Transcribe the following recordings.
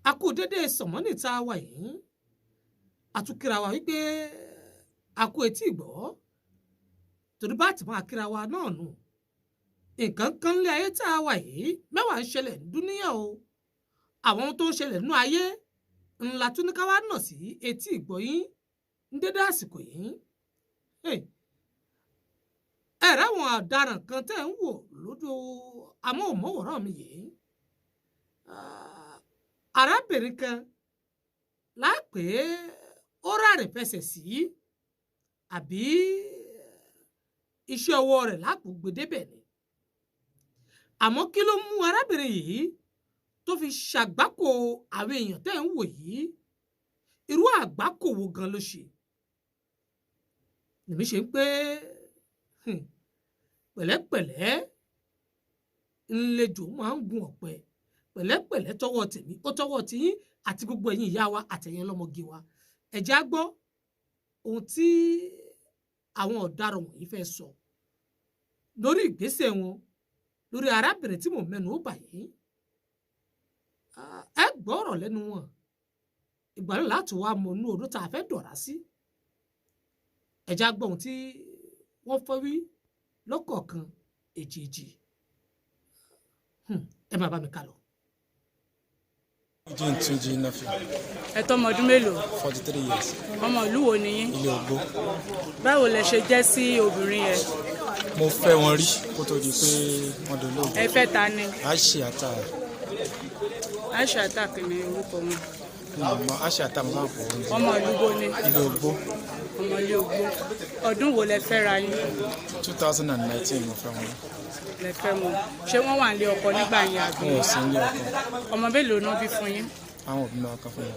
A kú dédé sọ̀mọ́nì tá a wà yìí, a tún kíra wa wípé a kú etí ìgbọ́, torí bá ti máa kíra wa náà nù. Nǹkan kan lé ayé tá a wà yìí, mẹ́wàá ń ṣẹlẹ̀ ní dúníyàn o. Àwọn ohun tó ń ṣẹlẹ̀ nínú ayé ńlá tún ní ká wá nà sí etí ìgbọ́ yín ní dédé àsìkò yìí. Ẹ ráwọn ọ̀daràn kan tẹ́ ń wò lójú amóhùnmáwòrán mi yìí. Arábìnrin kan lápè ó rárẹ̀ fẹsẹ̀ sí àbí iṣẹ́ ọwọ́ rẹ̀ lápò gbedébẹ̀ ni. Àmọ́ kí ló mú arábìnrin yìí tó fi ṣàgbákò àwọn èèyàn tẹ́ ń wò yìí? Irú àgbákò wo gan ló ṣe? Lèmi ṣe ń pé pẹ̀lẹ́pẹ̀lẹ́ ńlejò máa ń gun ọ̀pẹ. Pẹ̀lẹ́pẹ̀lẹ́ tọwọ́ tèmi ó tọwọ́ tiyín àti gbogbo ẹ̀yin ìyá wa àtẹ̀yin ọlọ́mọge wa. Ẹ jẹ́ á gbọ́ ohun tí àwọn ọ̀daràn wọ̀nyí fẹ́ sọ lórí ìgbésẹ̀ wọn lórí arábìnrin tí mò ń mẹ́nu ó bà yìí. Ẹ gbọ́ ọ̀rọ̀ lẹ́nu wọn. Ìgbà náà láti wá mọ inú odó tá a fẹ́ dọ̀rá sí. Ẹ jẹ́ á gbọ́ ohun tí wọ́n fẹ́ wí lọ́kọ̀ọ̀kan èjèèjì. Ẹ máa bá mi kà lọ. Eugene Tunji Nafi. Ẹ tọ́mọ ọdún mélòó? 43 years. Ọmọ ìlú wo ni yín? Ilé Ògbó. Báwo lẹ ṣe jẹ́ sí obìnrin yẹn? Mo fẹ́ wọn rí kó tó di pé wọ́n dolóògbé. Ẹ fẹ́ ta ni? Aisha Ata. Aisha Atak ni orúkọ wọn? Mọ Aisha Ata, mo máa ń pọ̀ wọn. Ọmọ ìlú wo ni? Ilé Ògbó. Ọmọ ilé Ògbó. Ọdún wo lẹ fẹ́ ra yín? 2019 mo fẹ́ wọn. Lẹ fẹ́ wọn. Ṣé wọ́n wà nílé ọkọ nígbà yẹn àbí? Wọn ò sí nílé ọkọ. Ọmọ mélòó náà bí fún yín? Àwọn òbí mi kan fún mi.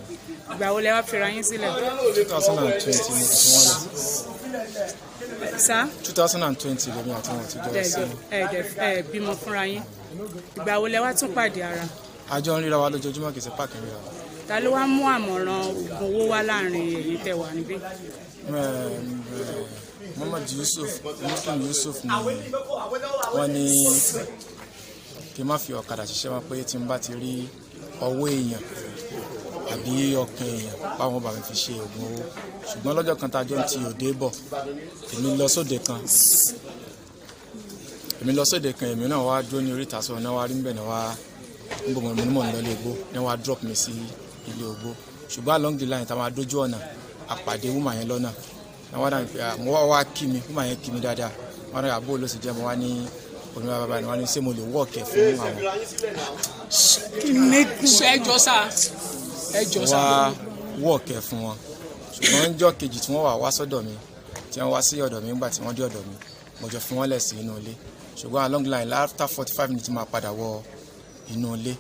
Ìgbà wo lẹ wá fira yín sílẹ̀? 2020 mo fi wọn lọ. Sá? 2020 lèmi àti wọn ti jọ sí. Ẹ ẹ bímọ fúnra yín. Ìgbà wo lẹ wá tún pàdé ara? Àjọ ń ríra wa lójoojúmọ́, kì í ṣe páàkì ń ríra wa. Ta ló wá mú àmọ̀ràn oògùn owó wá láàrin èyí tẹ́ wà níbí? Muhammad Yusuf, Muslim Yusuf ni wọ́n ní kí n má fi ọ̀kadà ṣiṣẹ́ wọn, pé tí n bá ti rí ọwọ́ èèyàn àbí ọkàn èèyàn, báwọn bá mi fi ṣe oògùn owó. Ṣùgbọ́n lọ́jọ́ kan tá a jọ ń ti òde bọ̀, èmi lọ sóde kan, èmi náà wá dúró ní oríta sọ̀rọ̀ náà, wá rí níbẹ̀ náà, wá ń bọ̀, mo ní mò ń lọ ilé Igbó ní, wá drop mi sí ilé Ògbó. Ṣùgbọ́n along the line tá a máa dójú ọ̀nà, àpàdé woman yẹn lọ́nà náà, wá dàbí pé mo wá wá kí mi. Woman yẹn kí mi dáadáa, wọ́n dàbí àbó ló sì jẹ́. Mo wá ní oníwà bàbá ni wọ́n ní ṣé mo lè work ẹ̀ fún àwọn. Ṣe ẹ jọ sá, ẹ jọ sá. Wá work ẹ̀ fún wọn. Ṣùgbọ́n níjọ́ kejì tí wọ́n wà wá sọ́dọ̀ mi, tí wọ́n wá sí ọ̀dọ̀ mi, nígbà tí wọ́n dé ọ̀dọ̀ mi, mo jọ fi wọ́n lẹ̀ sí inú ilé. Ṣùgbọ́n along the line, after 45 minutes, máa padà wọ inú ilé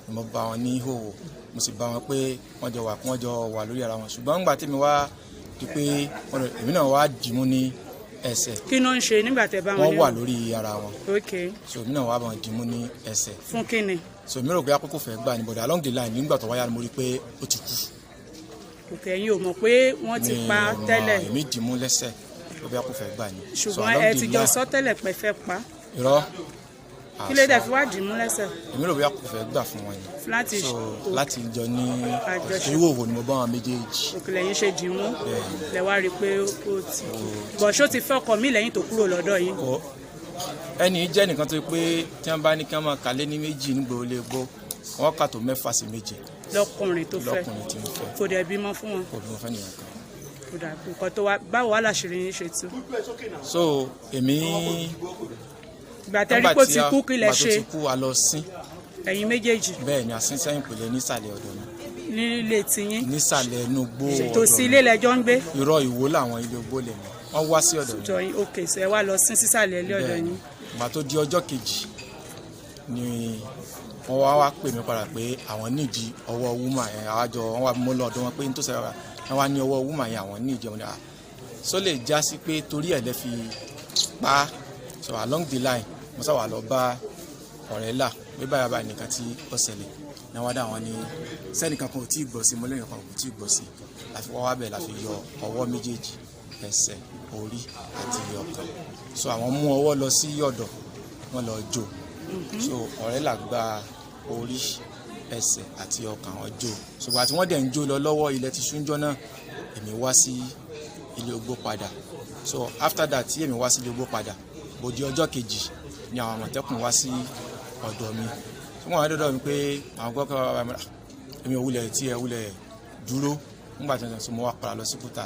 ni mo bá wọn ní ìhòòhò. Mo sì bá wọn pé wọ́n jọ wà lórí ara wọn. Ṣùgbọ́n nígbà tí mi wá di pé èmi náà wá dìímú ní ẹsẹ̀. Kí ló ń ṣe nígbà tẹ́ bá wọn? Wọ́n wà lórí ara wọn. So èmi náà wá bá wọn dìímú ní ẹsẹ̀. Fún kí ni? So èmi rò pé àkókò fẹ́ gbà ní, but along the line, nígbà tó wáyà ni mo rí pé ó ti kú. Ok, ẹ̀yin ò mọ̀ pé wọ́n ti Mi pa ò mọ̀. tẹ́lẹ̀? Èmi dìímú lẹ́sẹ̀ ló bí àkókò fẹ́ gbà ní. So Ṣùgbọ́n along ẹ the ti jọ line- sọ tẹ́lẹ̀ pé fẹ́ pa? Irọ́. Kí ló dé fi wá dìímú lẹ́sẹ̀? Èmi rò bí àkókò fẹ́ gbà fún wọn ni. Láti So láti jọ ní Àjọṣe. ìhòòhò ni mo bá wọn méjèèjì. Òkèlè yín ṣe dìímú lẹ wá rí i pé ó ti kú. Bọ̀ ṣó ti fẹ́ ọkọ mi lẹ́yìn tó kúrò lọ́dọ̀ yín? Kò, ẹni jẹ́ nìkan tó pé tí wọ́n bá ní kí wọ́n máa kàlé ní méjì nígboro lè gbó, wọ́n kà tó mẹ́fà sí méje. Lọ́kùnrin tó fẹ́? Lọ́kùnrin tí ń fẹ́. Kò dẹ̀ bímọ fún wọn? Kò bí mo fẹ́ nìyẹn kan. Kò dà nǹkan tó wá. Báwo wá làṣírí yín ṣe tú? So èmi Ìgbà tẹ́ rí pé ó ti kú, kí lẹ nígbà tó ṣe? ti kú, a lọ sín. Ẹ̀yin méjèèjì? Bẹ́ẹ̀ ni, a sín sẹ́yìn pèlè nísàlẹ̀ ọ̀dọ̀ mi. Nílé tiyín? Nísàlẹ̀ inú gbó ọ̀dọ̀ Tòsí mi. ilé lẹjọ́ ń gbé? Irọ́, ìwó làwọn, ilé ogbó lè mọ̀, wọ́n wá sí ọ̀dọ̀ mi. Jọ yín. Ok, so ẹ wá lọ sín sísàlẹ̀ ilé ọ̀dọ̀ Bẹ́ẹ̀ ni. yín. Ìgbà tó di ọjọ́ kejì ni wọ́n wá wá pè mí padà pé àwọn nídìí ọwọ́ woman yẹn. Àwọn àjọ wọn wá mọ́ lọ́dọ̀ wọn pé n tó sẹ́yìn wọn wá ní ọwọ́ woman yẹn, àwọn nídìí wọn ni à so lè já sí pé torí ẹ̀ lẹ́ fi pa á. So along the line, mo sábà lọ bá ọ̀rẹ́ là pé báyà báyìí nìkan tí ó ṣẹlẹ̀ ní wọ́n dá wọn ní sẹ́nìkan kan ò tí ì gbọ́ sí mo lẹ́yìn kan kò tí ì gbọ́ sí. Láfi wá wá bẹ̀ láfi yọ ọwọ́ méjèèjì, ẹsẹ̀, orí àti ọkàn. So àwọn mú ọwọ́ lọ sí ọ̀dọ̀ wọn lọ jó. So ọ̀rẹ́ là gba orí, ẹsẹ̀ àti ọkàn àwọn jó. Ṣùgbọ́n àti wọ́n dẹ̀ ń jó lọ lọ́wọ́, ilẹ̀ ti ṣúnjọ́ náà, èmi wá sí ilé ogbó padà. So after that tí èmi wá sí ilé ogbó padà, bó di ọjọ́ kejì ni àwọn Àmọ̀tẹ́kùn wá sí ọ̀dọ̀ mi. Tí wọ́n wá dọ́dọ̀ mi pé àwọn gbọ́ kọ́ bàbá mi, èmi ò wulẹ̀ tí ẹ wulẹ̀ dúró nígbà tí wọ́n sọ, mo wá padà lọ sí Kútà,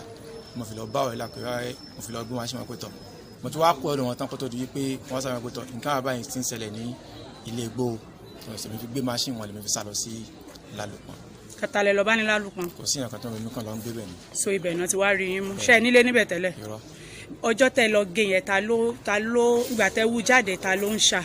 mo fi lọ bá ọ̀rẹ́ là pé mo fi lọ gbé wọn ṣe wọn pé tọ̀. Mo ti wá kó ọ̀dọ̀ wọn tán kó tó di wípé wọ́n sábà pé tọ̀ nǹkan àbá yìí ti ń ṣẹlẹ̀ ní ilé igbó. Èmi fi gbé machine wọn lèmi fi sá lọ sí Lálùpọ̀n. Kàtàlẹ̀ lọ bá ní Lálùpọ̀n. Kò sí nǹkan tó ń mi kàn lọ ń gbé bẹ̀ ni. So ibẹ̀ náà ti wá rí yín mú. Ṣé ẹ nílé níbẹ̀ tẹ́lẹ̀? Irọ́. Ọjọ́ tẹ́ lọ gé yẹn, ta ló ìgbà tẹ́ wú jáde, ta ló ń ṣà?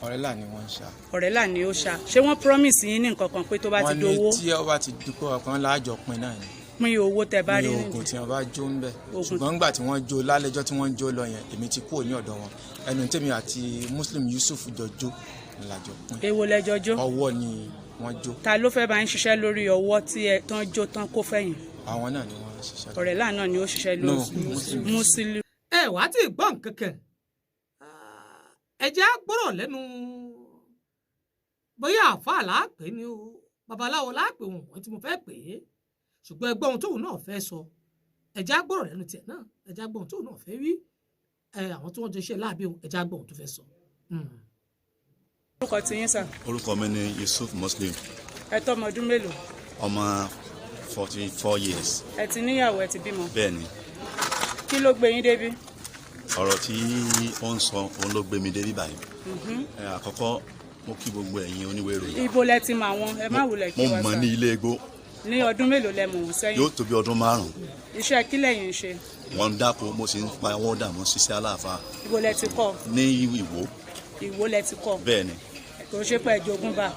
Ọ̀rẹ́là ni wọ́n ń ṣà. Ọ̀rẹ́là ni ó ṣà. Ṣé wọ́n promise yín ní nǹkan kan pé tó bá ti dowó? Wọ́n ní tí ó bá ti dúpọ̀ ọ̀kan láàjọ pin náà ni. Pín owó tẹ́ bá rí ní oògùn tí wọ́n bá jó ń bẹ̀. Ṣùgbọ́n nígbà tí wọ́n jó lálẹ́jọ́ tí wọ́n jó lọ yẹn, èmi ti kúrò ní ọ̀dọ̀ wọn. Ẹnu tèmi àti Muslim Yusuf jọ jó làjọ pín. Èwo lẹjọ jó? Ọwọ́ ni wọ́n jó. Ta ló fẹ́ bá ń ṣiṣẹ́ lórí ọwọ́ tí ẹ tán jó tán kó fẹ̀yìn? Àwọn náà ni wọ́n ṣiṣẹ́. Ọ̀rẹ́là náà ni ó ṣiṣẹ́ lórí Muslim. Ẹ wàá tí ì gbọ́ nǹkan kan, ẹ jẹ́ á gbọ́rọ̀ lẹ́nu bóyá àáfàá láàpẹ́ ni o, babaláwo láàpẹ́ òun wọ́n tí mo fẹ́ pè é, ṣùgbọ́n ẹgbọ́n ohun tóun náà fẹ́ sọ. Ẹ jẹ́ á gbọ́rọ̀ lẹ́nu tiẹ̀ náà, ẹ jẹ́ á gbọ́ ohun tóun náà fẹ́ wí. Àwọn tí wọ́n jọ iṣẹ́ láàbí òun, ẹ jẹ́ á gbọ́ ohun tó fẹ́ sọ. Orúkọ tí yín sà? Orúkọ mi ni Yusuf Muslim. Ẹ tó ọmọ ọdún mélòó? Ọmọ 44 years. Ẹ ti níyàwó, ẹ ti bímọ? Bẹ́ẹ̀ni. Kí ló gbé yín débi? Ọ̀rọ̀ tí ó ń sọ òun ló gbé mi débi báyìí. Àkọ́kọ́ mo kí gbogbo ẹ̀yin oníwèé ìròyìn. Ibo lẹ ti mọ àwọn? Ẹ má wulẹ̀ kí wá sá. Mo mọ̀ ní ilé igbó. Ní ọdún mélòó lẹ mọ̀ wọ́n sẹ́yìn? Yóò tó bí ọdún 5. Iṣẹ́ kí lẹ̀yin ń ṣe? Wọ́n ń dáko, mo sì ń pa wọ́n dà, mo ń ṣiṣẹ́ aláàfáà. Ibo lẹ ti kọ́? Ní Ìwó. Ìwó lẹ ti kọ́? Bẹ́ẹ̀ni. Kò ṣe pé ẹjogún bá.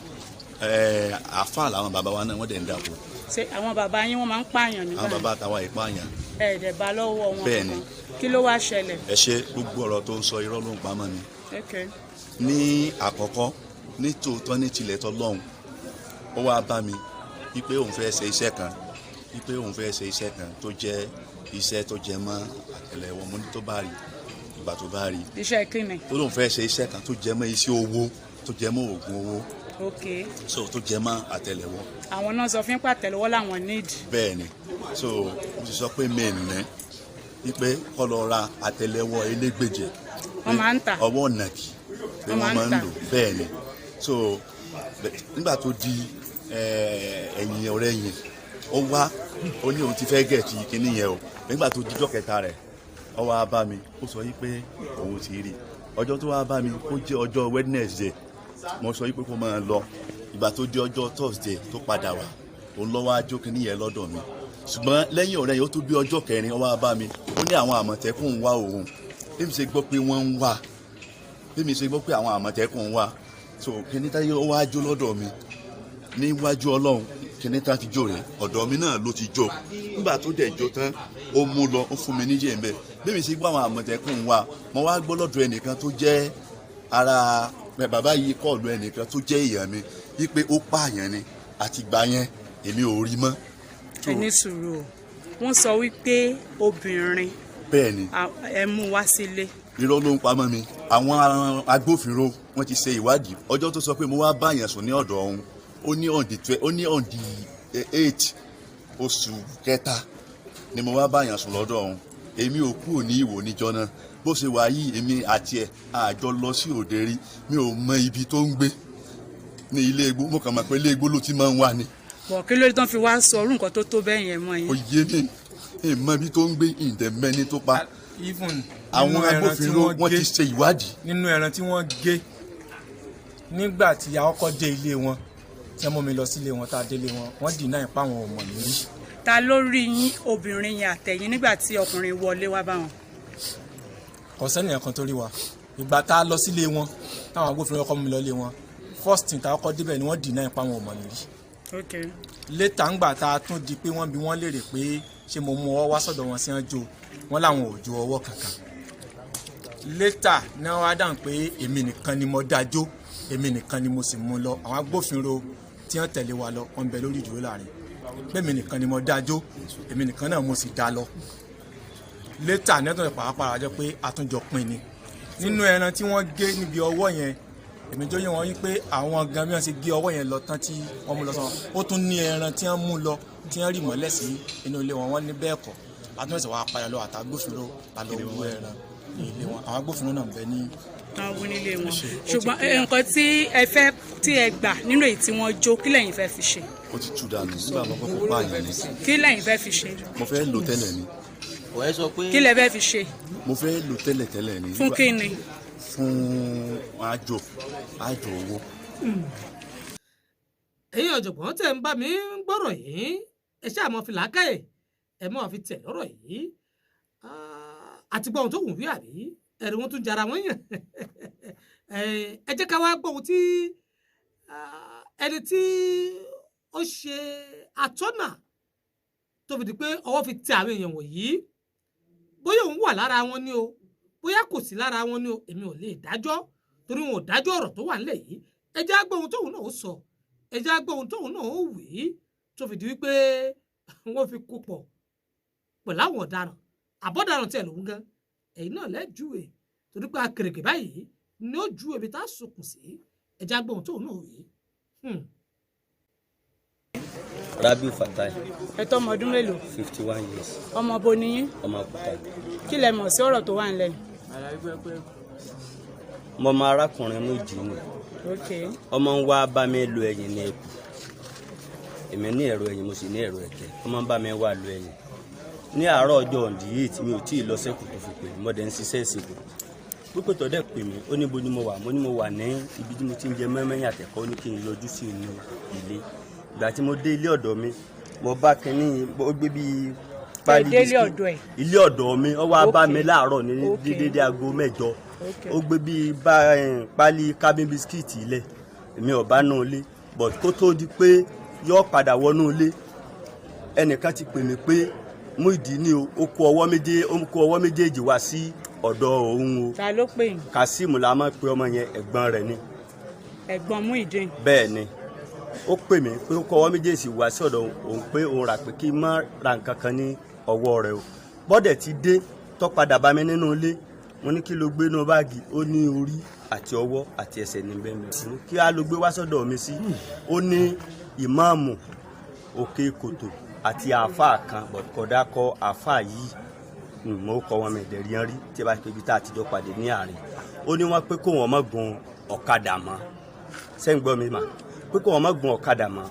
Àáfàá làwọn bàbá wa náà, wọ́n dẹ̀ ń dáko. Ṣé àwọn bàbá yín wọ́n máa ń pààyàn nígbà? Àwọn bàbá àtàwọn ìpààyàn. Ẹ dẹ̀ bá lọ́wọ́ wọn. Bẹ́ẹ̀ni. Kí ló wá ṣẹlẹ̀? Ẹ ṣe, gbogbo ọ̀rọ̀ tó ń sọ irọ́ ló ń pamọ́ ni. Okay. Ní àkọ́kọ́, ní tòótọ́ ní tilẹ̀ tọ́lọ́hún, ó wá bá mi wípé òun fẹ́ ṣe iṣẹ́ kan, wípé òun fẹ́ ṣe iṣẹ́ kan tó jẹ́ iṣẹ́ tó jẹ mọ́ àtẹ́lẹwọ́. Mo ní tó bá rí, ìgbà tó bá rí. Iṣẹ́ kí ni? Tó lóun fẹ́ ṣe iṣẹ́ kan tó jẹ mọ́ iṣẹ́ owó, tó jẹ mọ́ oògùn owó. Okay. So tó jẹ mọ́ àtẹ́lẹwọ́. Àwọn náà sọ fún pàtẹ́lẹwọ́ làwọn need. Bẹ́ẹ̀ni. So mo sì sọ pé mi ní wípé kó lọ ra àtẹ́lẹwọ́ elégbèjẹ. Wọ́n máa ń tà. Ọwọ́ nàkì pé wọ́n máa ń lò. Bẹ́ẹ̀ni. So nígbà tó di ẹ̀yìn ọ̀rẹ́ yẹn, ó wá ó ní òun ti fẹ́ gẹ̀ẹ́tì kinní yẹn o. Nígbà tó dijọ́ kẹta rẹ̀, ó wá bá mi, ó sọ wípé òun ti rí. Ọjọ́ tó wá bá mi, ó jẹ́ ọjọ́ Wednesday. Mo sọ wípé kó máa lọ. Ìgbà tó di ọjọ́ Thursday tó padà wá, òun ló wá jó kinní yẹn lọ́dọ̀ mi. Ṣùgbọ́n lẹ́yìn ọ̀rẹ́ yẹn, ó tó bí ọjọ́ kẹrin, ó wá bá mi, ó ní àwọn Àmọ̀tẹ́kùn ń wá òun. Bí mi ṣe gbọ́ pé wọ́n ń wá, bí mi ṣe gbọ́ pé àwọn Àmọ̀tẹ́kùn ń wá, so kinní táyé ó wá jó lọ́dọ̀ mi níwájú Ọlọ́run, kinní tá ti jó rẹ̀, ọ̀dọ̀ mi náà ló ti jó. Nígbà tó dẹ̀ jó tán, ó mú lọ, ó fún mi níjẹ̀ ń bẹ̀. Bí mi ṣe gbọ́ àwọn Àmọ̀tẹ́kùn ń wá, mo wá gbọ́ lọ́dọ̀ ẹnìkan tó jẹ́ ara bàbá yìí, kọ́ọ̀lù ẹnìkan tó jẹ́ èèyàn mi wípé ó pààyàn ni, àtìgbà yẹn èmi ò rí mọ́. Ẹ ní sùúrù o, wọ́n sọ wípé obìnrin. Bẹ́ẹ̀ni. Ẹ mú wá sílé. Irọ́ ló ń pamọ́ mi. Àwọn agbófinró wọ́n ti ṣe ìwádìí. Ọjọ́ tó sọ pé mo wá báyàn sùn ní ọ̀dọ̀ òun, ó ní on the 8 oṣù kẹta ni mo wá báyàn sùn lọ́dọ̀ òun. Èmi ò kúrò ní Ìwó níjọ́ náà. Bó ṣe wà yìí, èmi àti ẹ̀ àjọ lọ sí òde rí. Mi ò mọ ibi tó ń gbé ní ilé igbó. Mo kàn mọ̀ pé ilé igbó ló ti máa ń wà ni. Bọ̀ kí ló dé tán fi wá sọ orú nǹkan tó tó bẹ́ẹ̀ yẹn mọ́ yín? Ó yé mi, èmi mọ ibi tó ń gbé, ìdẹ̀mẹ́ni tó pa. Even àwọn agbófinró wọ́n ti ṣe ìwádìí. Nínú ẹran tí wọ́n gé nígbà tí a kọ́kọ́ dé ilé wọn, tí wọ́n mú mi lọ sílé wọn, tá a délé wọn, wọ́n deny pa àwọn ò mọ̀ mí rí. Ta ló rí yín obìnrin yẹn àtẹ̀yìn nígbà tí ọkùnrin wọlé wá bá wọn? Kò sẹ́nìyàn kan tó rí wa. Ìgbà tá a lọ sílé wọn, táwọn agbófinró kọ́ mú mi lọ ilé wọn, first thing tá a kọ́kọ́ débẹ̀ ni wọ́n deny pa àwọn ò mọ̀ mí rí. Okay. Later ńgbà tá a tún di pé wọ́n bi wọ́n léèrè pé ṣé mo mú ọwọ́ wá sọ́dọ̀ wọn sí ọjọ́, wọ́n láwọn ò jó ọwọ́ kankan. Later ní wọ́n á dáhùn pé èmi nìkan ni mo dájó, èmi nìkan ni mo sì mú lọ. Àwọn agbófinró tí wọ́n tẹ̀lé wa lọ, wọ́n ń bẹ lórí ìdúró láàrin pé èmi nìkan ni mo dájó, èmi nìkan náà mo sì dá lọ. Later ní wọ́n tún pàápàá jọ pé àtúnjọ pin ni. Nínú ẹran tí wọ́n gé níbi ọwọ́ yẹn, Èmi jó yé wọn wípé àwọn gan bí wọ́n ṣe gé ọwọ́ yẹn lọ tán tí wọ́n mú lọ sọ, ó tún ní ẹran tí wọ́n mú lọ tí wọ́n rì mọ́lẹ̀ sí inú ilé wọn, wọ́n ní bẹ́ẹ̀ kọ́. Àtúnṣe wa padà lọ àtàgbófinró la lọ wú ẹran ní ilé wọn. Àwọn agbófinró náà ń bẹ ní tán wú nílé wọn. Ṣùgbọ́n nǹkan tí ẹ fẹ́ tí ẹ gbà nínú èyí tí wọ́n jó, kí lẹ̀yin fẹ́ fi ṣe? Ó ti tú dànù nígbà mo kọ́kọ́ pààyàn ni. Kí lẹ̀yin fẹ́ fi ṣe? Mo fẹ́ lò tẹ́lẹ̀ ni. Kí lẹ fẹ́ fi ṣe? Mo fẹ́ lò tẹ́lẹ̀ tẹ́lẹ̀ ni. Fún kí ni? Fún àjò owó. Ẹ̀yin ọ̀jọ̀gbọ́n tẹ̀ ń bá mi ń gbọ́rọ̀ yìí, ẹ ṣáà mọ̀ fi làákàyè, ẹ mọ̀ fi tẹ̀ lọ́rọ̀ yìí. Àti gbọ́ ohun tó wù wí àbí ẹ̀rí wọn tún jara wọn yàn. Ẹ jẹ́ ká wá gbọ́ ohun tí ẹni tí ó ṣe atọ́nà tó fi di pé ọwọ́ fi tẹ àwọn èèyàn wọ̀nyí, bóyá òun wà lára wọn ni o, bóyá kò sí lára wọn ni o, èmi ò lè dájọ́ torí wọn ò dájọ́ ọ̀rọ̀ tó wà nílẹ̀ yìí. Ẹ jẹ́ á gbọ́ ohun tóun náà ó sọ, ẹ jẹ́ á gbọ́ ohun tóun náà ó wí tó fi di wípé wọ́n fi kó pọ̀ pẹ̀lú àwọn ọ̀daràn. Àbọ̀daràn tiẹ̀ lòun gan, ẹ̀yin náà lẹ́júwe torí pé akèrègbè báyìí ni ó ju ibi tá a sokùn sí. Ẹ jẹ́ á gbọ́ ohun tóun náà wí. Rabiu Fatai. Ẹ tó ọmọ ọdún mélòó? 51 years. Ọmọ bo ni yín? Ọmọ Àkútà. Kí lẹ mọ̀ sí ọ̀rọ̀ tó wà nílẹ̀? Mo mọ arákùnrin Muyideen ni. Ọmọ ń wá bá mi lo ẹ̀yìn ní ẹ̀kú. Èmi ní ẹ̀rọ ẹ̀yìn, mo sì ní ẹ̀rọ ẹ̀kẹ́. Ọmọ ń bá mi wá lo ẹ̀yìn. Ní àárọ̀ ọjọ́ ọ̀ndì yìí tí mi ò tíì lọ sẹ́kù tó fi pè mí, mo dẹ̀ ń ṣiṣẹ́ ìsìnkú. Pípẹ́ tó dẹ̀ pè mí, ó ní bo ni mo wà, mo ní mo wà ní ibi tí mo ti ń jẹ mẹ́mẹ́yìn àtẹ̀kọ́, ó ní kí n yọjú sí inú ilé. Ìgbà tí mo dé ilé ọ̀dọ̀ mi, mo bá kínní, ó gbé bíi pálí bisikì. Ilé ọ̀dọ̀ mi, ó wá bá mi láàárọ̀ ní dédé aago 8. Ó gbé bíi pálí cabin bisikíìtì ilẹ̀, èmi ò bá nù ilé, but kó tó di pé yóò padà wọnú ilé, ẹnìkan ti pè mí pé Muyideen ni o, ó kó ọwọ́ méjèèjì wá sí ọ̀dọ̀ òun o. Ta ló pè yín? Kazeem la máa pe ọmọ yẹn, ẹ̀gbọ́n rẹ̀ ni. Ẹ̀gbọ́n Muyideen. Bẹ́ẹ̀ ni, ó pè mí pé ó kó ọwọ́ méjèèjì wá sí ọ̀dọ̀ òun, pé òun rà pé kí n má ra nǹkan kan ní ọwọ́ rẹ̀ o. Bọ́dẹ̀ ti dé tó padà bá mi nínú ilé, mo ní kí ló gbé inú báàgì, ó ní orí àti ọwọ́ àti ẹsẹ̀ ní bẹ́ẹ̀ mi. Mo ní kí á ló gbé wá sọ́dọ̀ mi sí, ó ní ìmáàmù Òkè Kòtò àti àáfàá kan, kódà kọ àáfàá yìí mo kọ wọn mẹ̀dẹ̀rí rí tí a bá pé ibi tá a ti jọ pàdé ní àárín. Ó ní wọ́n pé kó wọn má gun ọ̀kadà mọ́, sẹ́yìn gbọ́ mi mà, pé kó wọn má gun ọ̀kadà mọ́,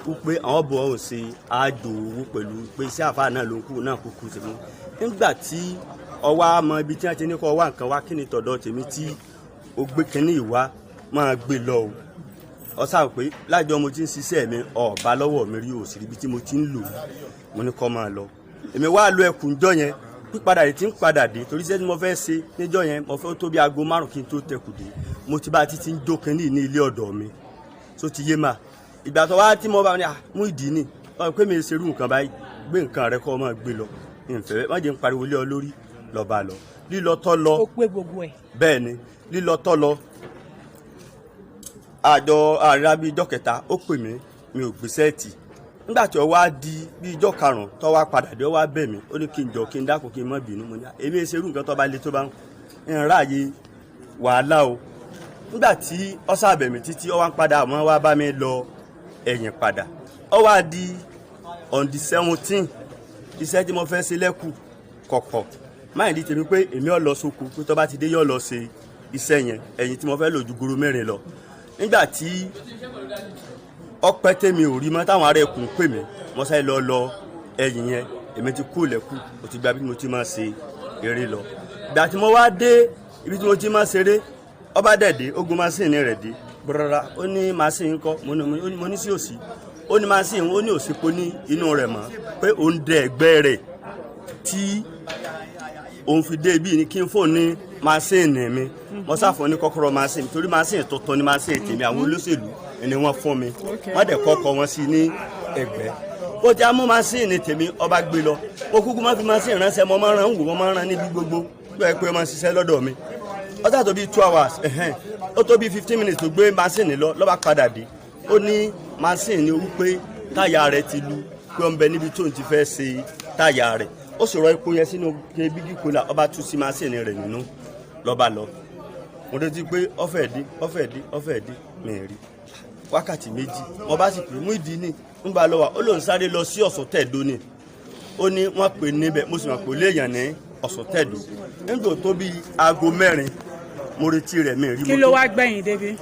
ó pé àwọn bọ̀ ọ́ ṣe àjò owó pẹ̀lú pé iṣẹ́ àáfàá náà ló ń kú náà kúkú sí mi. Nígbà tí ọwọ́ á mọ ibi tí wọ́n ti ní kọ́ wá nǹkan wá, kí ni tọ̀dọ̀ tèmi tí ó gbé kínní ìwá máa gbé lọ o. Ọ sáà pé lájọ mo ti ń ṣiṣẹ́ mi, ọ̀bá lọ́wọ́ mi rí òsì ibi tí mo ti ń lò, mo ní kọ́ máa lọ. Èmi wá lo ẹkùn jọ yẹn, pípadà rẹ̀ ti ń padà dé torí iṣẹ́ tí mo fẹ́ ṣe níjọ́ yẹn, mo fẹ́ tó bí aago 5 kí n tó tẹkù dé. Mo ti bá títí ń jó kínní ní ilé ọ̀dọ̀ mi, tó ti yé mà. Ìgbà tó wá tí mo bá ní Muyideen ni ọ pé mi ṣerú nǹkan báyìí, gbé nǹkan rẹ kọ́ ọ máa gbé lọ, ìfẹ́ má jẹ́ ń pariwo lé ọ lórí, lọ́ba lọ. Lílọ tọ́ lọ. Ó pé gbogbo ẹ̀. Bẹ́ẹ̀ ni, lílọ tọ́ lọ. Àjọ àríra bíi ijọ́ kẹta ó pè mí, mi ò gbé sẹ́ẹ̀tì. Nígbà tí ó wá di bíi ijọ́ karùn-ún tó wá padà dé, ó wá bẹ̀ mí, ó ní kí n jọ kí n dákun kí n má bínú. Mo ní èmi ṣerú nǹkan tó bá le tó bá ń ráàyè wàhálà o. Nígbà tí ó ṣàbẹ̀ mí títí ó wá ń padà mọ́ wá bá mi lọ ẹ̀yìn padà. Ó wá di on the 17, iṣẹ́ tí mo fẹ́ ṣe lẹ́kù kọ̀kọ̀. Máyì ní tèmi pé èmi ò lọ sóko, pé tó bá ti dé yóò lọ ṣe iṣẹ́ yẹn, ẹ̀yìn tí mo fẹ́ lò ju goro 4 lọ. Nígbà tí ọpẹ́ tèmi ò rí mọ́ táwọn ará ẹkùn pè mí, mo sáré lọ lọ ẹ̀yìn yẹn, èmi ti kú lẹ́kù, mo ti gba bí mo ti máa ṣe eré lọ. Ìgbà tí mo wá dé ibi tí mo ti máa ṣeré, ọba dẹ̀dẹ̀ ogun masíìnì rẹ̀ dé bọ́rọ́rá, ó ní masíìnì kọ́, mo ní sí òsì, ó ní masíìnì, ó ní òsìkò ní inú rẹ̀ mọ́, pé òun dẹ ẹ̀gbẹ́ rẹ̀ tí òun fi dé ibi ní kí n fò ní masíìnì mi. Mo sáfọ ní kọ́kọ́rọ́ masíìnì torí masíìnì tuntun ní masíìnì tèmi, àwọn olóṣèlú ni wọ́n fún mi, wọ́n dẹ̀ kọ́kọ́ wọn sí ní ẹ̀gbẹ́. Ó ti amú masíìnì tèmi, ọba gbé lọ. Mo kúkú má fi masíìnì ránṣẹ́, mo máa ń rán wò, mo máa ń rán níbi gbogbo pé pé ó máa ṣiṣẹ́ lọ́dọ̀ mi. Ó sà tó bí 2 hours, ó tó bí 15 minutes tó gbé masíìnì lọ, ló bá padà dé. Ó ní masíìnì wípé táyà rẹ̀ ti lu, pé ó ń bẹ níbi tó ń ti fẹ́ ṣe táyà rẹ̀. Ó sì rọ epo yẹn sínú bígí kólà, ọba tú sí masíìnì rẹ̀ nínú, lọ́ba lọ. Mo retí pé ọ̀fẹ́ dé ọ̀fẹ́ dé ọ̀fẹ́ dé, mi rí wákàtí méjì. Mo bá sì pè Muyideen ń bá lọ wà, ó lóun sáré lọ sí Ọ̀ṣun ni, ó ní wọ́n pè níbẹ̀. Mo sì mọ̀ pé léèyàn ní Ọ̀ṣun Tẹ̀dó. Nígbà tó bí aago 4 mo retí rẹ̀, mi rí. Kí ló wá gbẹ̀yìn débi?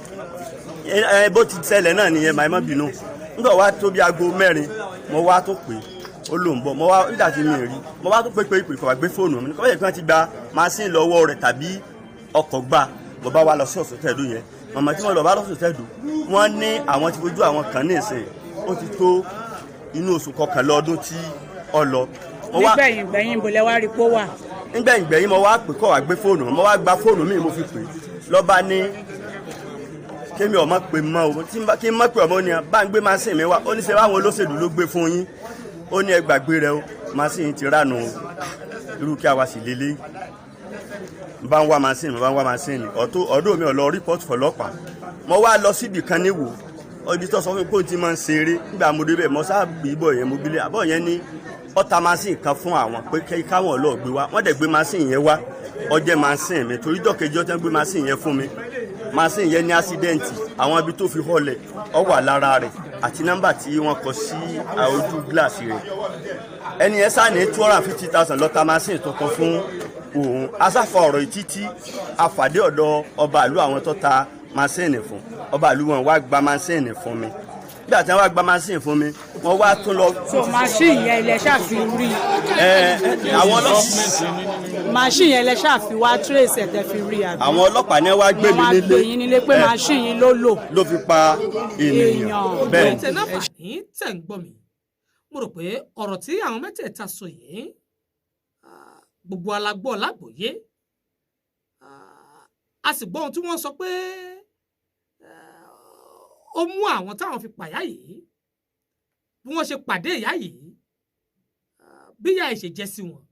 Ẹ bó ti ṣẹlẹ̀ náà nìyẹn, màá má bínú. Nígbà wá tó bí aago 4 mo wá tó pè, ó lóun bọ̀. Mo wá nígbà tí mi rí, mo wá tó pé pé kò wá gbé fóònù mi, kọ́ bẹ́ẹ̀ kí wọ́n ti gba màsín lọ́wọ́ rẹ̀ tàbí ọkọ̀ gbà. Mo bá wá lọ sí Ọ̀ṣun Tẹ̀dó yẹn, màmá tí mo lọ bá lọ́sùn Tẹ̀dó, wọ́n ní àwọn ti fojú àwọn kan ní ìsìn, ó ti tó inú oṣù kọkànlá ọdún tí ọ lọ. Nígbẹ̀yìn gbẹ̀yìn bò lẹ wá rí pó wà? Nígbẹ̀yìn gbẹ̀yìn mo wá pè kọ́ wá gbé fóònù, mo wá gba fóònù mi, mo fi pè lọ́ba ní kémi ọmọ pè mọ́ o, kí n mọ̀ pé ọmọ ni bá ń gbé màsín mi wá. Ó ní ṣe báwọn olóṣèlú ló gbé fún yín, ó ní ẹ gbàgbé rẹ o, màsín ti ránu o, irú kí a wá sí lélẹ́yìí. Bá ń wá màsín, bá ń wá màsín ọ̀dọ́ mi ò lọ rìpọ́tù fọlọ́pàá. Mo wá lọ síbì kan níwò, ibi tó sọ fún mi pé ó ti máa ń ṣeré. Nígbà mo débẹ̀, mo sáà gbé bọ̀ yẹn, mo bílẹ̀ àbọ̀ yẹn ní ọ̀tá màsín kan fún àwọn pé káwọn lọ́ọ́ gbé wá. Wọ́n dẹ̀ gbé màsín yẹn wá, ó jẹ́ màsín mi torí dọ́kejì ọ̀tá gbé màsín yẹn fún mi. Màsín yẹn ní ásídẹ́ǹtì, àwọn ibi tó fi họlẹ̀ ó wà lára rẹ̀ àti nọ́mbà tí wọ́n kọ sí ojú gíláàsì rẹ̀. Ẹni yẹn sá ní 250,000 lọ́ta màsín tuntun fún òun. Asáfa ọ̀rọ̀ yìí títí afàdé ọ̀dọ̀ ọba ìlú àwọn tó ta masíìnì fún. Ọba ìlú wọn wá gba masíìnì fún mi. Nígbà tí wọ́n wá gba masíìnì fún mi, wọ́n wá tún lọ. So machine yẹn ilẹ̀ ṣáà fi rí. Àwọn ọlọ́pàá. Machine yẹn ilẹ̀ ṣáà fi wá trace ẹ̀ tẹ́ fi rí àbí? Àwọn ọlọ́pàá ni wá gbé mi nílé. Wọ́n wá gbé yín nílé pé machine yìí ló lò. Ló fi pa ènìyàn. Bẹ́ẹ̀. Tẹ̀ náà fà ní tẹ̀ ń gbọ́ mi, mo rò pé ọ̀rọ̀ tí àwọn mẹ́tẹ̀ẹ̀ta sọ yìí gbogbo alágbọ́ lágbòye, a sì gbọ́ ohun tí wọ́n sọ pé ó mú àwọn táwọn fi pàyà yìí, bí wọ́n ṣe pàdé ìyá yìí, bí ìyá yìí ṣe jẹ́ sí wọn.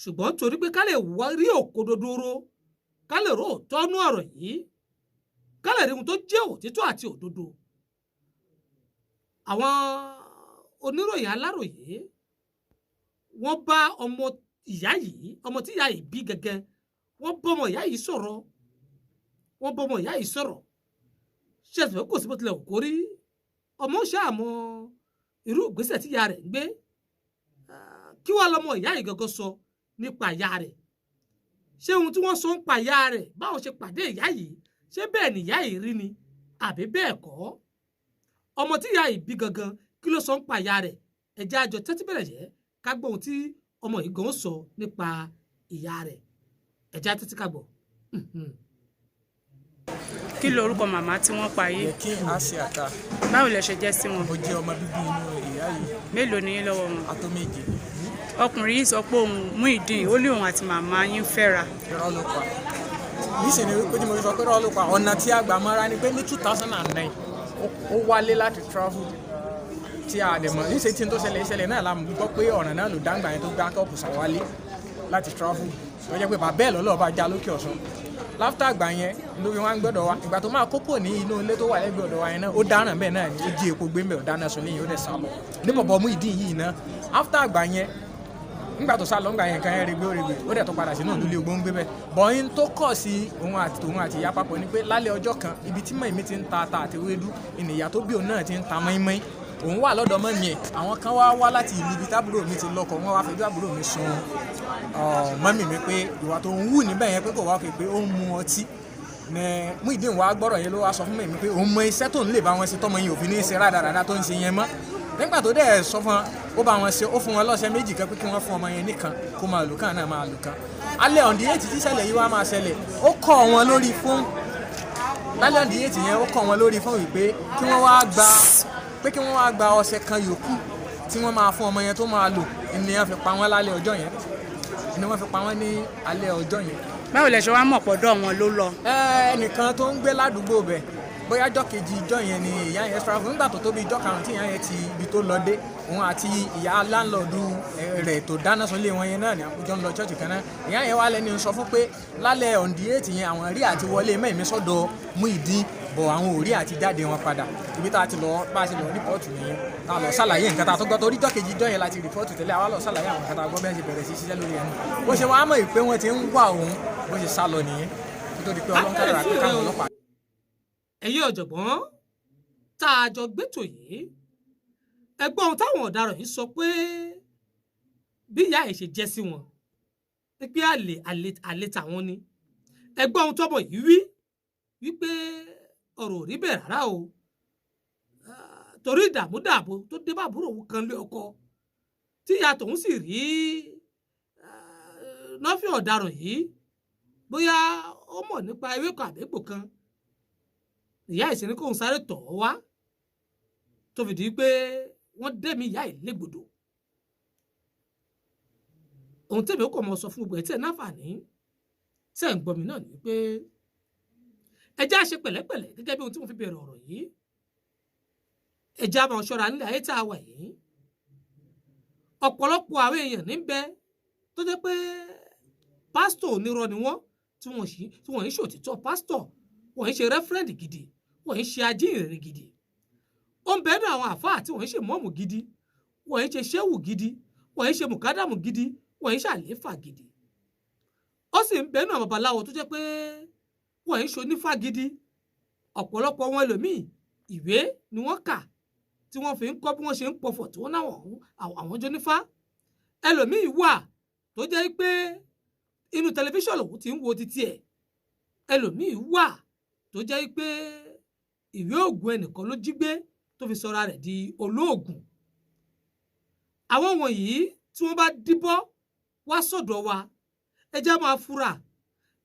Ṣùgbọ́n torí pé ká lè rí òkodoro, ká lè rò òótọ́ nú ọ̀rọ̀ yìí, ká lè rí ohun tó jẹ́ òtítọ́ àti òdodo, àwọn oníròyìn aláròyé wọ́n bá ọmọ ìyá yìí, ọmọ tí ìyá yìí bí gẹ́gẹ́, wọ́n bá ọmọ ìyá yìí sọ̀rọ̀, wọ́n bá ọmọ ìyá yìí sọ̀rọ̀. Ṣé ẹ̀sìn kò sí bó tilẹ̀ kó rí, ọmọ ṣàmọ irú ìgbésẹ̀ tí ìyá rẹ̀ ń gbé. Kí wàá lọmọ ìyá yìí gẹ́gẹ́ sọ nípa ìyá rẹ̀? Ṣé ohun tí wọ́n sọ ń pa ìyá rẹ̀, báwọn ṣe pàdé ìyá yìí, ṣé bẹ́ẹ̀ ni ìyá yìí rí ni àbí bẹ́ẹ̀ kọ́? Ọmọ tí ìyá yìí bí gangan kí ló sọ ń pa ìyá rẹ̀? Ẹ jẹ́ a jọ tẹ́tí bẹ̀rẹ̀ yẹ ká gbọ́ ohun tí ọmọ yìí gan sọ nípa ìyá rẹ̀. Ẹ jẹ́ tẹ́tí ká gbọ́. Kí lorúkọ màmá tí wọ́n pa yìí? Yẹkin Asiata. Báwo lẹ ṣe jẹ́ sí wọn? Mo jẹ́ ọmọ bíbí inú ìyá yìí. Mélòó ni yín lọ́wọ́ wọn? A tó méje. Ọkùnrin yìí sọ pé òun Muyideen, ó lé òun àti màmá yín fẹ́ra. Irọ́ ló pa. Níṣẹ́ ni wípé tí mo sọ pé irọ́ ló pa, ọ̀nà tí a gbà mọ́ra ni pé ní 2009 ó wálé láti travel tí a dẹ̀ mọ̀. Níṣẹ́ tí n tó ṣẹlẹ̀ ṣẹlẹ̀ náà la gbọ́ pé ọ̀nà náà ló dáńgbà yẹn tó gbá kọ́ọ̀pù sàwálé láti travel. Tó jẹ́ pé bàbá ẹ̀ lọ́lọ́ bá já lókè ọ̀sán. Láfítà àgbà yẹn ló fi wá ń gbọ́dọ̀ wa. Ìgbà tó máa kókò ní inú ilé tó wà lẹ́gbẹ̀ẹ́ ọ̀dọ̀ wa yẹn náà, ó dáràn bẹ́ẹ̀ náà ni, ó jí epo gbé mbẹ́, ó dáná sun léyìn, ó dẹ̀ sá lọ. Ní bọ̀bọ̀ Muyideen yìí náà, áfítà àgbà yẹn nígbà tó sá lọ ńgbà yẹn kan yẹn regbé regbé, ó dẹ̀ tó padà sínú ìlú ilé ogbó ń gbé bẹ́ẹ̀. Bọ̀yìn tó kọ̀ sí òun àti tòun àti ìyá papọ̀ ni pé lálẹ́ ọjọ́ kan, ibi tí mọ̀ọ́mí ti ń ta ata àti ewédú, ìnìyà tó bí òun náà ti ń ta mọ́ínmọ́ín. Òun wà lọ́dọ̀ mọ́mí ẹ̀, àwọn kan wá wá láti ìlú ibi tábúrò mi ti lọ́kọ, wọ́n wá fẹjọ́ àbúrò mi sun mọ́mí mi pé ìwà tó ń wù níbẹ̀ yẹn pé kò wá òkè pé ó ń mu ọtí. Ní Muyideen wá gbọ́rọ̀ yẹn ló wá sọ fún mi pé òun mọ iṣẹ́ tó ń lè bá wọn ṣe tọ́mọ yẹn òfin ní í ṣe rádaràda tó ń ṣe yẹn mọ́. Nígbà tó dẹ̀ sọ fún wọn, ó bá wọn ṣe, ó fún wọn lọ́sẹ̀ méjì kan pé kí wọ́n fún ọmọ yẹn nìkan kó máa lò kàn náà máa lò kàn. Alẹ́ on the 8 tí ìṣẹ̀lẹ̀ yìí wá máa ṣẹlẹ̀, ó kọ́ wọn lórí fóònù. Lálẹ́ on the 8 yẹn ó kọ́ wọn lórí fóònù wípé kí wọ́n wá gba pé kí wọ́n wá gba ọṣẹ kan yòókù tí wọ́n máa fún ọmọ yẹn tó máa lò ni wọ́n fi pa wọ́n lálẹ́ ọjọ́ yẹn, ni wọ́n fi pa wọ́n ní alẹ́ ọjọ́ yẹn. Báwo lẹ ṣe wá mọ̀ pọ̀dọ̀ wọn ló lọ? Ẹnìkan tó ń gbé ládùúgbò bẹ̀, bóyá ọjọ́ kejì ìjọ yẹn ni ìyá yẹn travel. Nígbà tó tóbi ìjọ karùn-ún tí ìyá yẹn ti ibi tó lọ dé, òun àti ìyá láńlọ́ọ̀dù rẹ̀ tó dáná sunlé wọn yẹn náà ní àkójọ ń lọ ṣọ́ọ̀ṣì kan náà. Ìyá yẹn wá lẹ́ni sọ fún pé lálẹ́ on the 8 yẹn àwọn rí àti wọlé mẹ́ẹ̀mí sọ́dọ̀ Muyideen bọ̀, àwọn ò rí àti jáde wọn padà. Ibi tá a ti lọ bá a ṣe lọ rìpọ́ọ̀tù nìyẹn, tá a lọ ṣàlàyé nǹkan tá a tó gbọ́ torí jọ́ kejì ìjọ yẹn láti rìpọ́ọ̀tù tẹ́lẹ̀, àwa lọ ṣàlàyé àwọn nǹkan tá a gbọ́ bẹ́ẹ̀ ṣe bẹ̀rẹ̀ sí ṣiṣẹ́ lórí ẹnu. Bó ṣe wá mọ̀ pé wọ́n ti ń wá òun, bó ṣe sá lọ nìyẹn. tó di pé Ọlọ́run kádàrá pé káwọn ọlọ́pàá Ẹ̀yin ọ̀jọ̀gbọ́n tá a jọ gbẹ́tò yìí, ẹgbọ́n ohun táwọn ọ̀daràn yìí sọ pé bí ìyá ẹ̀ ṣe jẹ́ sí wọn, pé àlè àlè àlè tàwọn ni. Ẹgbọ́n ohun tọ́mọ yìí wí wípé ọ̀rọ̀ ò rí bẹ́ẹ̀ rárá o. Ah, torí ìdààmú dààbò tó dé bá àbúrò òun kan lé ọkọ tí ìyá tòun sì rí nọ́fì ọ̀daràn yìí, bóyá ó mọ̀ nípa ewé kan àbẹ́gbò kan, ìyá ìsìn ní kóun sáré tọ̀ ọ́ wá, tó fi di pé wọ́n dẹ́mi ìyá yìí légbodò. Ohun tèmi ó kàn mọ́ sọ fún gbogbo ẹ̀ tí ẹ̀ náfààní tí ẹ̀ ń gbọ́ mi náà ni pé ẹ jẹ́ á ṣe pẹ̀lẹ́pẹ̀lẹ́ gẹ́gẹ́ bí ohun tí mo fi bẹ̀rẹ̀ ọ̀rọ̀ yìí. Ẹ jẹ́ á máa ṣọ́ra nílẹ̀ ayé tá a wà yìí. Ọ̀pọ̀lọpọ̀ àwọn èèyàn níbẹ̀ tó jẹ́ pé pásítọ̀ onírọ́ ni wọ́n, tí wọ́n sì tí wọ́n ń ṣòtítọ́ pásítọ̀, wọ́n ń ṣe rẹ́fúrẹ́ǹdì gidi, wọ́n ń ṣe ajínrere gidi. Ó ń bẹ́ẹ̀ náà àwọn àfáà tí wọ́n ń ṣe mọ́ọ̀mù gidi, wọ́n ń ṣe ṣéwù gidi, wọ́n ń ṣe mùkádàmù gidi, wọ́n ń ṣàléfà gidi. Ó sì ń bẹ́ẹ̀ náà babaláwo tó jẹ́ pé wọ́n ń ṣe onífá gidi. Ọ̀pọ̀lọpọ̀ wọn ẹlòmíì ìwé ni wọ́n kà tí wọ́n fi ń kọ́ bí wọ́n ṣe ń pọfọ̀ tí wọ́n náwọn àwọn jọ nífá. Ẹlòmíì wà tó jẹ́ pé inú tẹlifíṣàn lòun ti ń wo títí ẹ̀. Ẹlòmíì wà tó jẹ́ pé ìwé òògùn ẹnìkan ló jí gbé tó fi sọra rẹ̀ di olóògùn. Àwọn wọ̀nyí tí wọ́n bá díbọ́ wá sọ́dọ̀ wa, ẹ jẹ́ máa fura.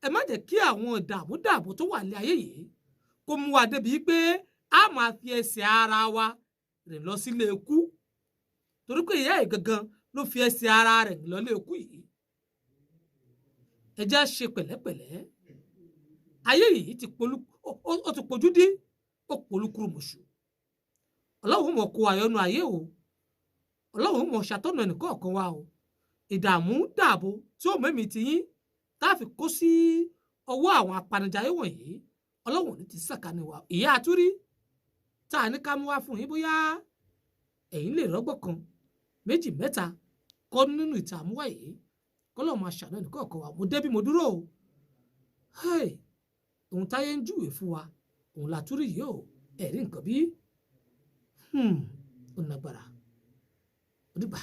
Ẹ má jẹ́ kí àwọn ìdààmú dààbò tó wà ní ayé yìí kó mú wa débi pé a máa fi ẹsẹ̀ ara wa rìn lọ sílé ikú, torí pé ìyá ẹ̀ gangan ló fi ẹsẹ̀ ara rẹ̀ rìn lọ ilé ikú yìí. Ẹ jẹ́ á ṣe pẹ̀lẹ́pẹ̀lẹ́. Ayé yìí ti polú, ó ti pojú dí, ó polúkúrú mọ̀ṣù. Ọlọ́run mọ̀ kó àyọnu ayé o, Ọlọ́run mọ̀ ṣàtọ̀nà ẹnìkọ̀ọ̀kan wa o. Ìdààmú dààbò tí ó mẹ́mìí ti yín tá a fi kó sí ọwọ́ àwọn apanijayé wọ̀nyí, Ọlọ́run ò ní ti sàkánì wa. Ìyá àtúrí tá a ní ká mú wá fún yín, bóyá ẹ̀yin lè rọ́gbọ̀n kan méjì mẹ́ta kọ́ nínú ìta àmúwá yìí, kọ́lọ́ máa ṣàánú ẹnìkọ̀ọ̀kan wa. Mo débi mo dúró o. Hey, ohun táyé ń júwèé fún wa òun làtúrí yìí o. Ẹ̀rí nǹkan bí ó lágbára. Ó dìgbà.